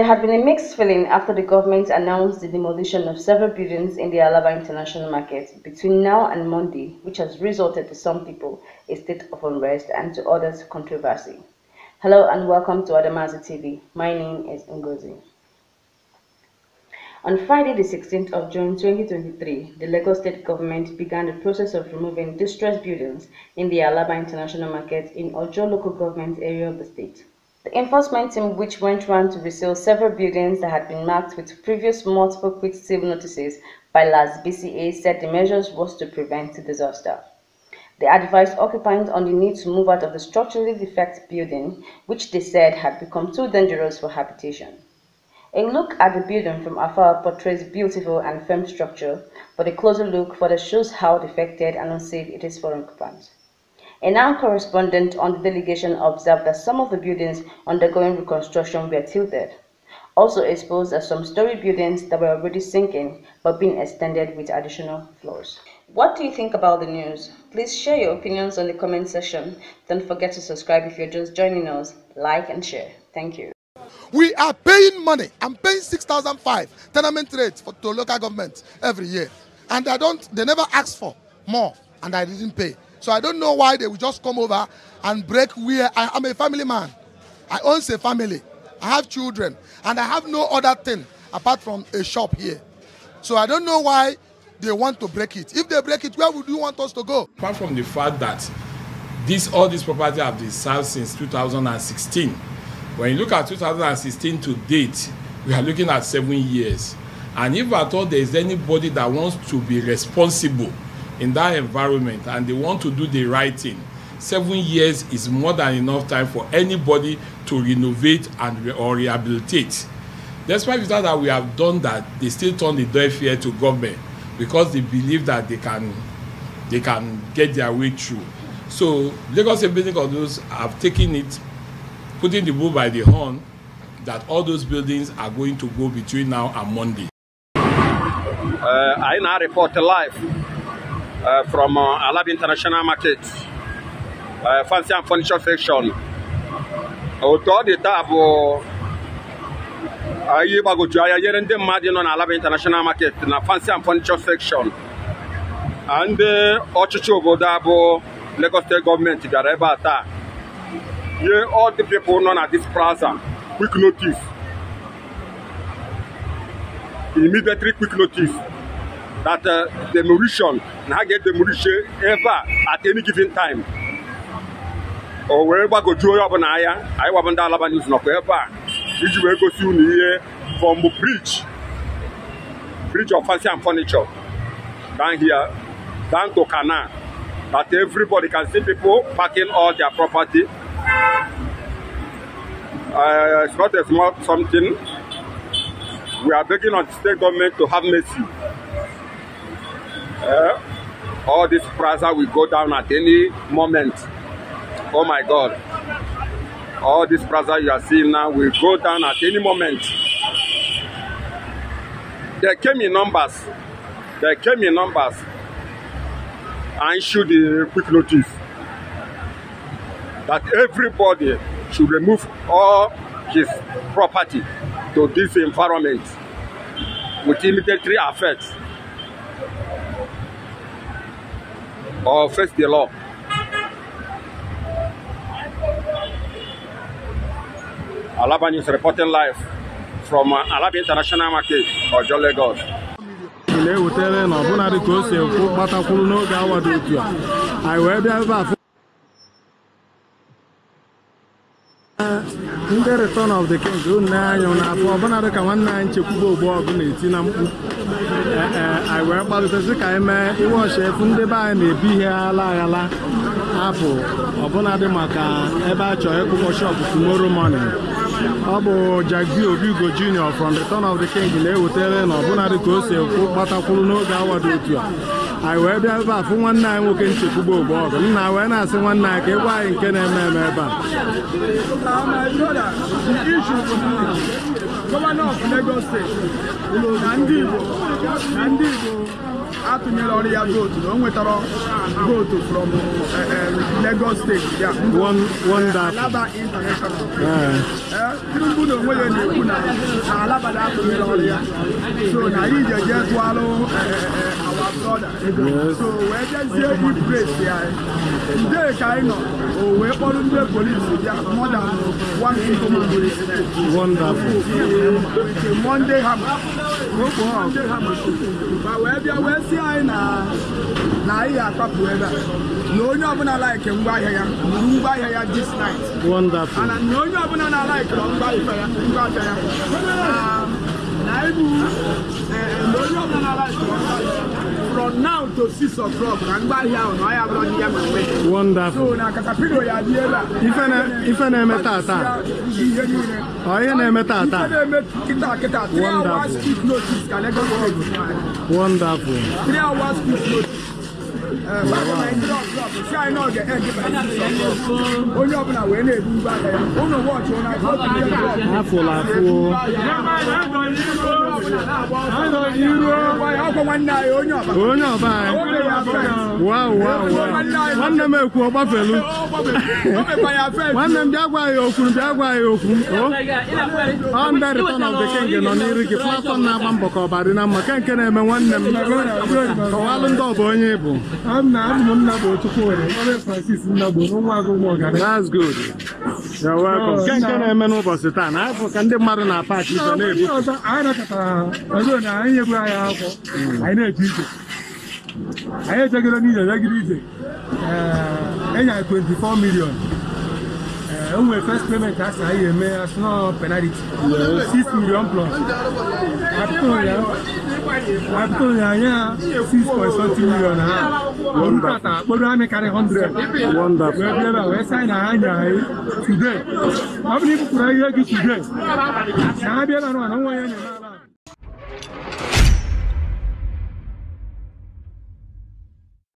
There had been a mixed feeling after the government announced the demolition of several buildings in the Alaba International Market between now and Monday, which has resulted to some people a state of unrest and to others controversy. Hello and welcome to Adamazi TV. My name is Ngozi. On Friday, the 16th of June 2023, the Lagos State government began the process of removing distressed buildings in the Alaba International Market in Ojo local government area of the state. The enforcement team, which went round to resale several buildings that had been marked with previous multiple quick sale notices by LAS BCA, said the measures was to prevent disaster. They advised occupants on the need to move out of the structurally defective building, which they said had become too dangerous for habitation. A look at the building from afar portrays beautiful and firm structure, but a closer look further shows how defected and unsafe it is for occupants. A now correspondent on the delegation observed that some of the buildings undergoing reconstruction were tilted. Also exposed are some story buildings that were already sinking but being extended with additional floors. What do you think about the news? Please share your opinions on the comment section. Don't forget to subscribe if you're just joining us. Like and share. Thank you. We are paying money. I'm paying 6,500 tenement rates to local government every year. And they never ask for more, and I didn't pay. So I don't know why they will just come over and break where I'm a family man. I own a family. I have children. And I have no other thing apart from a shop here. So I don't know why they want to break it. If they break it, where would you want us to go? Apart from the fact that all these properties have been served since 2016. When you look at 2016 to date, we are looking at 7 years. And if at all there is anybody that wants to be responsible in that environment and they want to do the right thing, 7 years is more than enough time for anybody to renovate or rehabilitate. Despite the fact that we have done that, they still turn the deaf ear to government because they believe that they can get their way through. So Lagos State Building Controls have taken it, putting the bull by the horn, that all those buildings are going to go between now and Monday. I now report live from Alaba International Market, fancy and furniture section. Auto the table. I go to Alaba International Market na fancy and furniture section. And Ochicho Godabo, Lagos State government, Gareba. Yeah, all the people known at this plaza, quick notice. Immediately quick notice that demolition, now get demolition ever at any given time. Or wherever go to up on I want to Alaba news not ever. If you go see here from the bridge of fancy and furniture, down here, down to Canal, that everybody can see people parking all their property. It's not a small something. We are begging on the state government to have mercy. All this plaza will go down at any moment. Oh my God. All this plaza you are seeing now will go down at any moment. They came in numbers. And issued the quick notice that everybody should remove all his property to this environment with immediate effect or face the law. Alaba News reporting live from Alaba International Market, Ojo, Lagos. In the return of the king, I wear about the it was a Fundeba and a Bihia Apple, Obonademaka, Eba Choeko shop tomorrow morning. Abo Jagio Bugo Jr. from the Return of the King in the hotel and Obonadicos, Batakuluno Gawa. I wear the Alba for 1 night walking to Kubo Bob. Now, when I say 1 night, why in Canada? My brother, the issue for Governor of Lagos State, Nandibo, atụnyere ọrụ ya vote na o nwetara vote from Lagos State. Alaba International. Tinubu na onwe ya na-ekwu na Alaba na-atụnyere ọrụ ya. So na anyị ga-eje tụalụ our brother. So wee jezie praise ya. Today ka anyị nọ o wee kpọrọ ndị polisi ya more than 1 police. Wonderful. Monday hammer. But wee si anyị na anyị akpapụ ebe a na onye ọbụla like ngwaahịa ya ngwaahịa ya this night. Wonderful. Na onye ọbụla na-like ngwaahịa ya na ibu na onye ọbụla na-like from now to 6 o'clock na ngwaahịa ahụ na ọ ya bụrụ ndị ya ma mgbe. Wonderful. So na katapilo ya dị ebe a ife na-eme tata ihe niile ihe na-eme tata ife na-eme kịta 3 hours quick notice ka Lagos State. Wonderful. 3 hours quick notice. Onye ọbụla wee na-ebu ngwa ahịa ya ụlọ wọchị afụla afụ ọkwa nwanne anyị onye ọba nwanne m ekwu ọgbafelu nwanne m bịa gwa ya okwu ọ ndị return of the king nọ n'iru gị platform na-agba mbọ ka ọbara na mma nke na-eme nwanne m kọwalụ ndị ọba onye bụ. That's good. You're welcome. Nke na-eme n'ụbọchị taa na afọ ka ndị mmadụ na-apaki ife na-ebu. Anyị nakọtara ọzọ na anyị ebu anyị akwụkwọ anyị na-eje ije anyị ejegoro n'ije jegide ije enye 24 million. O nwere first payment asị anyị eme asị na penalty 6 million plus apụtụrụ ya anya 6.something million ha orukata kpọrọ amị karị 100 wee bịa ebe a wee sign na ha nya anyị today ọ bụrụ ibupụrụ ihe gị today na ha bịa ebe a na nwa ya na-eme